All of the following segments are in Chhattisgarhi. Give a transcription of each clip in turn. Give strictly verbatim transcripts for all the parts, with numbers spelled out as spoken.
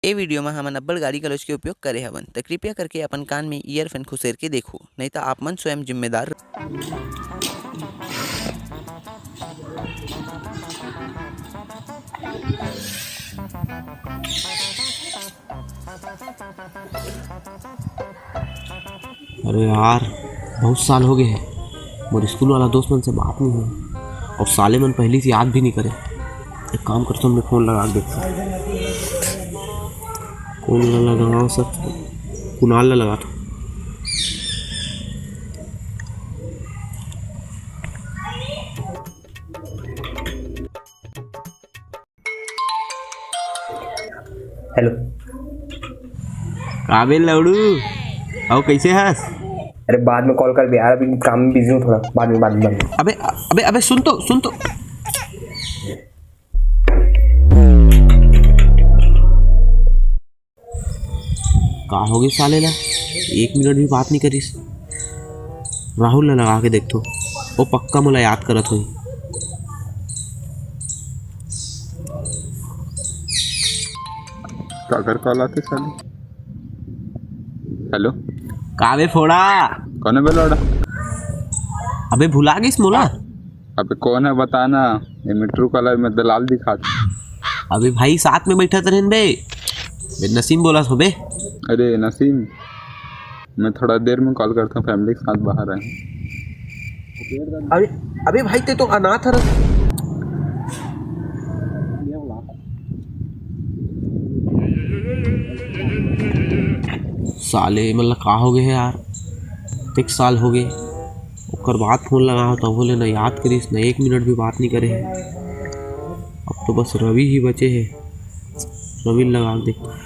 ए वीडियो म हमन अब्बड़ गाली गलौज के उपयोग करे हवन, त कृपया करके अपन कान में earphone खुसेर के देखो, नहीं त आप मन स्वयं जिम्मेदार। अरे यार, बहुत साल हो गए हैं, मोर स्कूल वाला दोस्त मन से बात नहीं हुआ, और साले मन पहली से याद भी नहीं करे। एक काम करता हूँ, मैं फोन लगा के देखता हूँ। कौन ला लगाओ सर? कुणाल ला लगाता हूँ। हेलो। का बे लौड़ू, अउ कैसे हस? अरे बाद में कॉल कर बे यार, अभी काम में बिजी हूँ थोड़ा, बाद में, बाद में, बाद में। अबे, अबे, अबे सुन तो, सुन तो। का होगे साले ला? एक मिनट भी बात नहीं करिस। राहुल ला लगा के देखथो, वो पक्का मोला याद करत होही। काकर कॉल आथे साले? हेलो। का बे फोड़ा? कौन है बे लौड़ा? अबे भुला गिस मोला? अबे कौन है बताना, ये मिट्रू कलर में दलाल दिखात। अबे भाई साथ में बैठत रहेन बे। बे नसीम बोलत हो बे। अरे नसीम, मैं थोड़ा देर में कॉल करता हूँ, फैमिली के साथ बाहर आए। अबे, अबे भाई ते तो अनाथ हरस। साले मतलब का हो गए है यार, एक साल हो गए। ओकर बाद फोन लगाओ, तभो ले न याद करिस, न एक मिनट भी बात नहीं करे हे। अब तो बस रवि ही बचे हे, रवि ल लगा के देखता।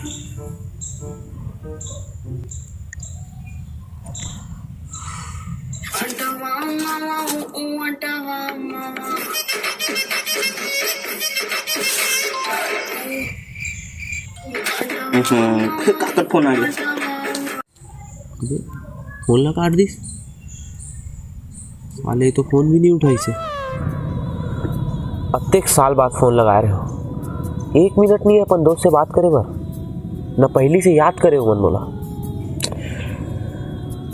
हम्म, काकर फोन आ गया? अबे, फोन ला काट दिस। साले तो फोन भी नहीं उठाइस हे। अतेक साल बाद फोन लगाए रहे हो, एक मिनट नहीं है अपन दोस्त से बात करे बर, न पहली से याद करे हो मन मोला।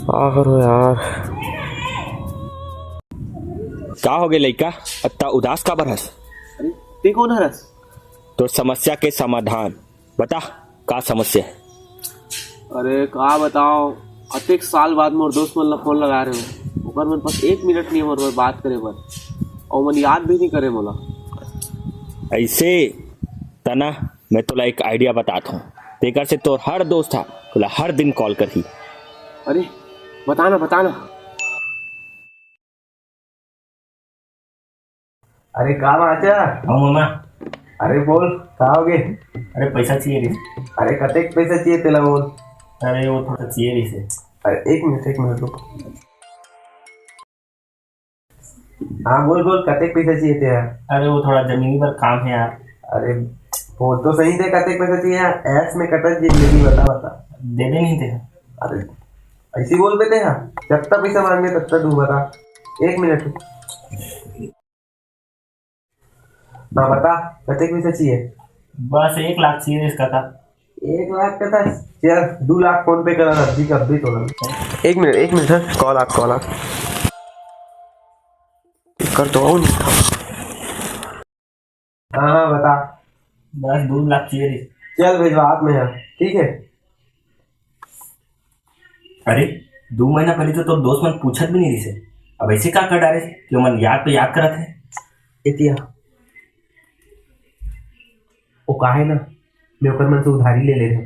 का करो यार। का हो गए लइका, अत्ता उदास काबर हस? अरे, ते कौन हरस? तोर समस्या के समाधान बता, का समस्या है? अरे का बताओ, अतेक साल बाद मोर दोस्त मन ला फोन लगा रहे हो, ओकर मन पास एक मिनट नहीं है मोर बर बात करे बर, और मन याद भी नहीं करे मोला। ऐसे तना, मैं तोला एक आइडिया बतात हूँ, तेकर से तोर हर दोस्त हा तोला हर दिन कॉल करही। अरे बताना, बताना। अरे का बाचा? हाँ मामा। अरे बोल, का हो गे? अरे पैसा चाहिए रे। अरे कतेक पैसा चाहिए तेला बोल। अरे वो थोड़ा चाहिए रे से। अरे एक मिनट, एक मिनट रुक। हाँ बोल बोल, कतेक पैसा चाहिए तेला? अरे वो थोड़ा जमीनी पर काम है यार। अरे बोल तो सही दे, कतेक पैसा चाहिए यार? ऐश में कटत जिंदगी, बता बता। दे दे नहीं तेरा। अरे ऐसी बोल बे तेहा, जत्ता पैसा मांगे तत्ता दू, बता। एक मिनट। हाँ बता, कतेक पैसा चाहिए? बस एक लाख चाहिए इसका था। एक लाख का था? चल दू लाख फोन पे करा, अभी का अभी तोला। एक मिनट, एक मिनट सर, कॉल आ, कॉल आ। कर तो आओ नहीं। हाँ हाँ बता। बस दू लाख चाहिए रे। चल भेजवा हाथ में है, ठीक है। अरे दू महीना पहले तो तोर दोस्त मन पूछत भी नहीं रहिसे, अब ऐसे का कर डारे कि मन याद पे याद करत है? एतिया, वो का है ना, मैं ओकर मन से उधारी ले ले रहे हूँ।